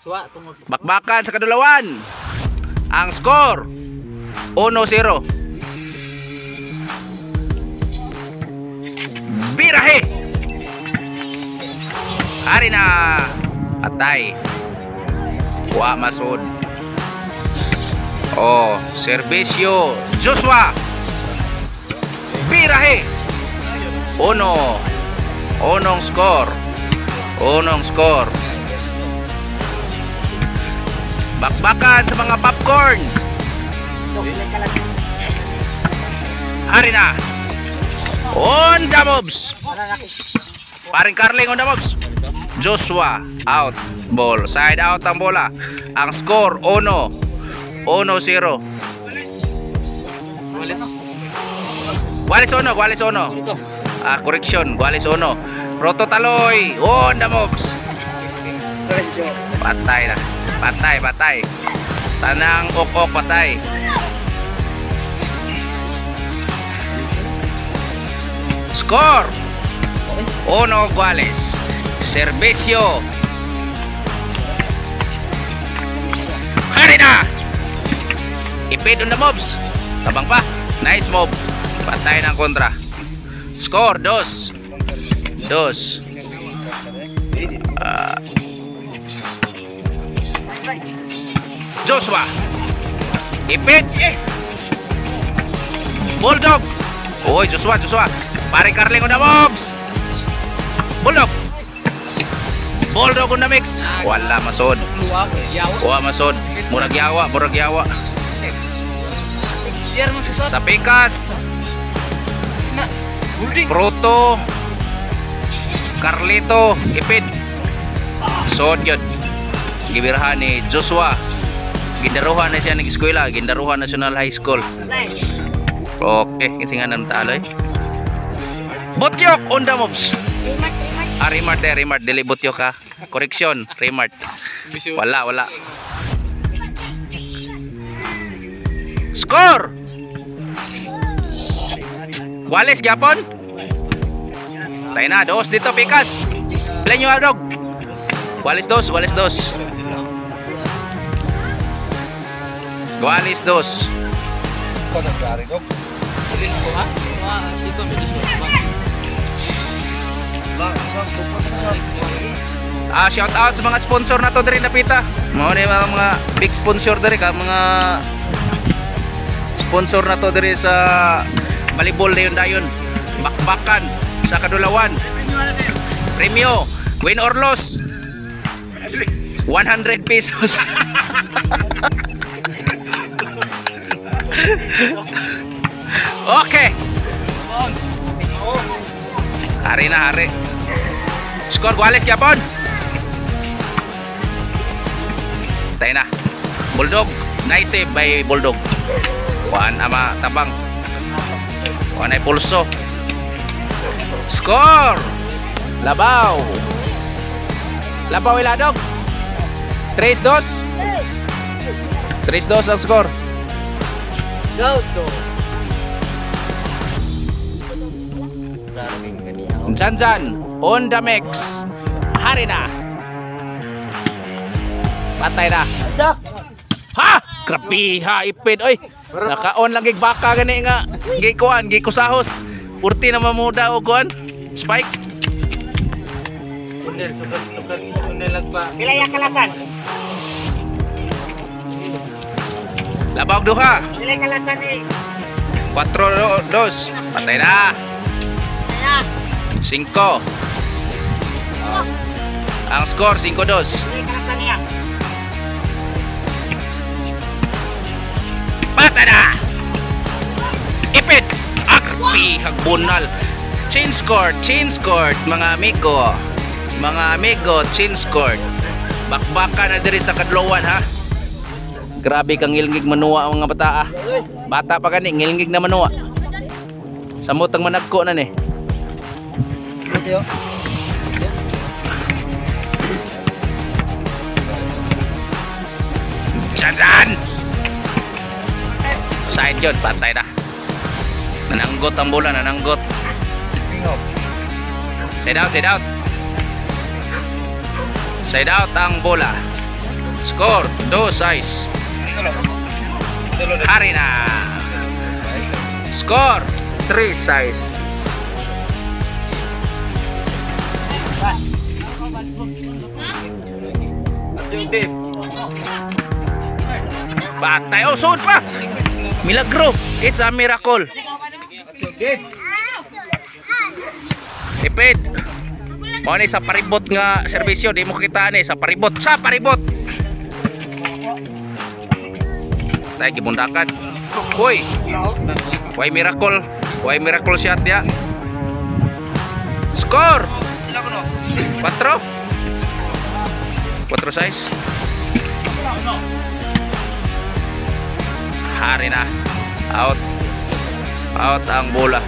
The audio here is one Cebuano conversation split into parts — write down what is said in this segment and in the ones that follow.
Suwa tungod. Bakbakan sa kadulawan. Ang score 1-0. Birahe. Ari na. Atay. Wa masud. Oh, serbisyo Joshua. Birahe. Uno. Unong score. Unong score. Bakbakan sa mga popcorn. Hari na. On the moves. Paring Carling on the moves. Joshua out. Ball. Side out ang bola. Ang score 1. 1-0. Walis. Walis 1, Walis 1. Ah, correction, Walis 1. Proto Taloy on the moves. Patay na. Patay, patay. Tanang ok-ok patay. Score! Uno Guales. Servisyo. Hari na! Ipid on the mobs. Tabang pa. Nice mob. Patay ng kontra. Score, dos. Dos. Joshua. Ipit. Bulldog. Uy, Joshua, Joshua. Pare Carling on the mobs. Bulldog. Bulldog on the mix. Wala masod. Wala masod. Murag yawa, murag yawa. Sa Pikas. Proto. Carlito. Ipit. Sod yun. Gibirahan ni Joshua. Gindaruhan na siya ng eskwela, Gindaruhan National High School. Okay, kinsingan ng taloy. Butyok on the moves. Ah, Remart eh, Remart. Dili Butyok ha. Correction, Remart. Wala, wala. Score! Walis, gyapon. Tayo na, dos dito, Pikas. Play nyo, dog. Walis dos, walis dos. Walis dos. Ah, shout out sa mga sponsor na to diri napita. Mao ni mga big sponsor diri ka, mga sponsor na to diri sa volleyball dayon dayon. Bakbakan sa Kadulawan. Premyo, win or loss. 100 pesos. Okay. Hari na hari. Skor Guales gyapon. Tayo na. Bulldog. Nice save by Bulldog. Kuan ama tabang. Kuan ay pulso. Score. Labaw. Labaw iladog. 3-2. 3-2 ang score. Go to. Janjan on the mix. Hari na. Patay na. Ha! Grabe ha ipid oy. Naka-on lang gig baka gani nga gikuan gikusahos. Purti na mamuda og kuan. Spike. Pila yang kalasan? Labawg duha. Pila yang kalasan eh? 4-2. Patay na. 5. Ang score 5-2. Pila yang kalasan niya? Patay na. Ipit. Akpi hagbunal. Change court, change court mga amigo. Mga amigo, change court. Bakbaka na diri sa kadlawan ha. Grabe kang ngilngig manuwa ang mga bata ah. Bata pa gani ngilngig na manuwa. Samot ang managko na ni. Janjan. Side yun, patay na. Nananggot ang bola, nananggot. Side out, side out. Side out ang bola. Score 2-6. Hari na. Score 3-6. Patay. Oh, sud pa. Milagro. It's a miracle. Ipid. Mao ni sa paribot nga serbisyo, di mo kita ni sa paribot, sa paribot. Tay gibundakan. Hoy. Why miracle? Why miracle shot ya? Score. 4. 4 size. Hari na. Out. Out ang bola.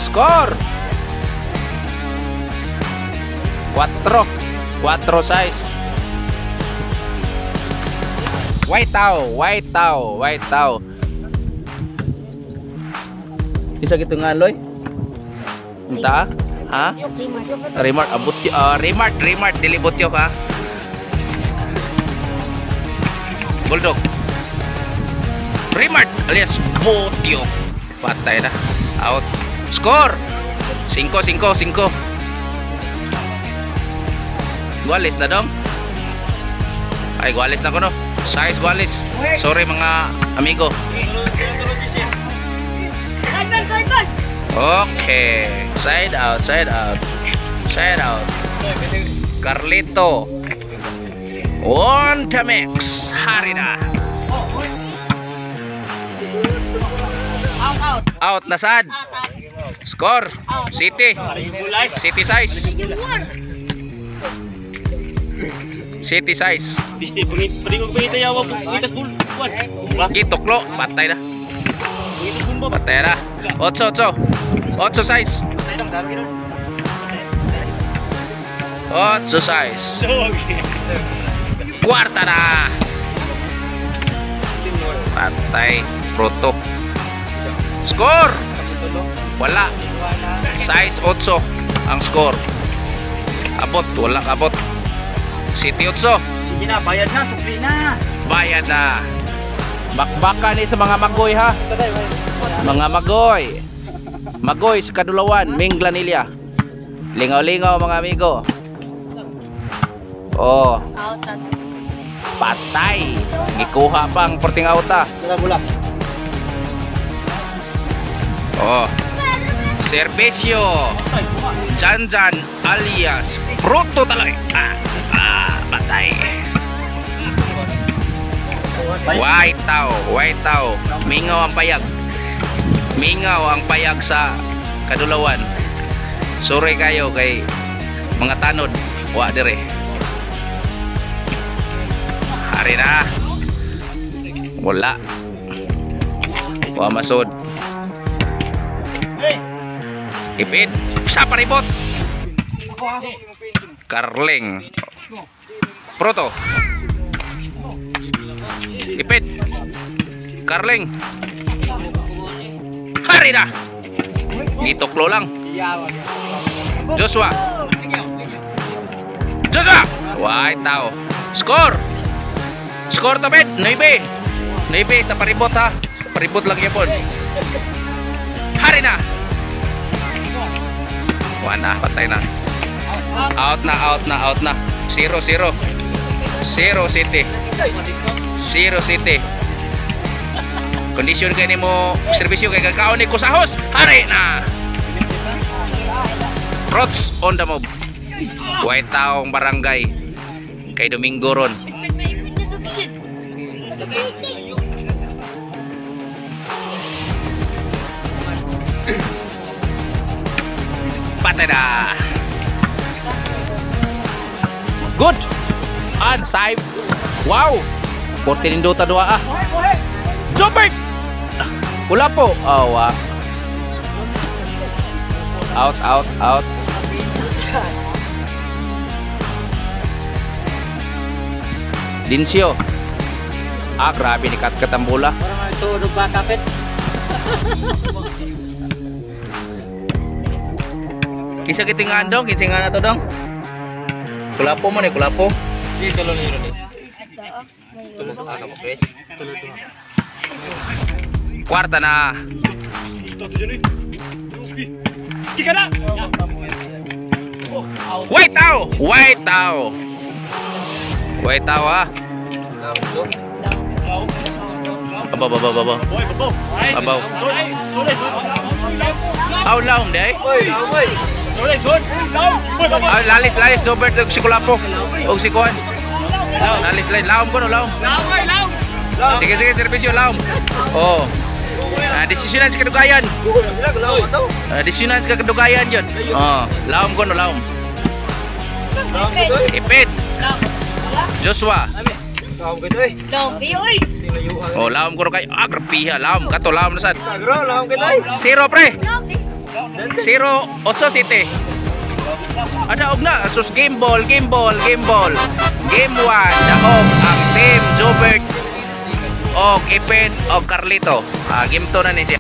Score 4. 4 size. White tao, white tao, white tao. Isa gitu nga loy. Unta? Ha? Remark abot remark, remark dili butyo ka. Bulldog. Remark alias butyo. Patay na. Out. Score 5 5 5. Gualis na dong. Ay, gualis na ko no. Size gualis. Sorry mga amigo. Okay. Side out, side out. Side out. Carlito. On the mix. Hari na. Out na sad. Score City. City size. City size. Gituklo, patay na. Patay na. 8 8. 8 size. 8 size. Kuarta na. Patay. Proto. Score. Wala. Size 8 ang score. Abot, wala abot. City 8. Sige na, bayad na, sukli na. Bayad na. Bakbaka ni sa mga magoy ha. Mga magoy. Magoy sa Kadulawan, Minglanilla. Lingaw-lingaw mga amigo. Oh. Patay. Gikuha pang porting auta. Oh. Serbisyo. Janjan alias Proto Taloy. Patay. White tao, white tao. Mingaw ang payag. Mingaw ang payag sa Kadulawan. Sorry kayo kay mga tanod. Wa dire. Hari na. Wala. Wa masod. Ipid sa paribot. Karling. Proto. Ipid. Karling. Hari na. Gituklo lang. Joshua. Joshua. White tao. Score. Score to bed. 9. 9 sa paribot ha. Sa paribot lang yapon. Hari na. Wala, patay na. Out na, out na, out na. 0 0. 0 City. 0 City. Kondisyon kay nimo serbisyo kay kakaon ni kusahos. Hari na. Rots on the move. White taong barangay kay Domingo ron. Patay na. Good. An side. Wow. 14 induta dua ah. Jobert. Wala po. Oh, wow. Out, out, out. Dinsio. Ah, grabe ni kat-kat ang bola. Tulog ba kapit? Kinsa kitingan dong, kinsa nga na to dong. Kulapo mo ni kulapo. Di tulo ni ron eh. Tumog ka mo, Chris. Kwarta na. White tao! White tao! White tao ah. Abaw, abaw, abaw, abaw. Abaw. Aw, laom day. Aw, lalis, lalis. Robert, og si Kulapo. Og si Kuan. Lalis, lalis. Laom ko no, laom. Sige, sige, servisyo, laom. Oh. Ah, desisyonan sa kadugayan. Ah, desisyonan sa kadugayan yun. Oh, laom ko no, laom. Ipit. Joshua. Oh, laom ko no kay. Ah, grabiha, laom. Kato, laom na sad. Zero, pre. 0-8 City. Ada og na sus, game ball, game ball, game ball. Game 1, daog ang team Jobert og Ipit og Carlito. Ah, game 2 na ni siya.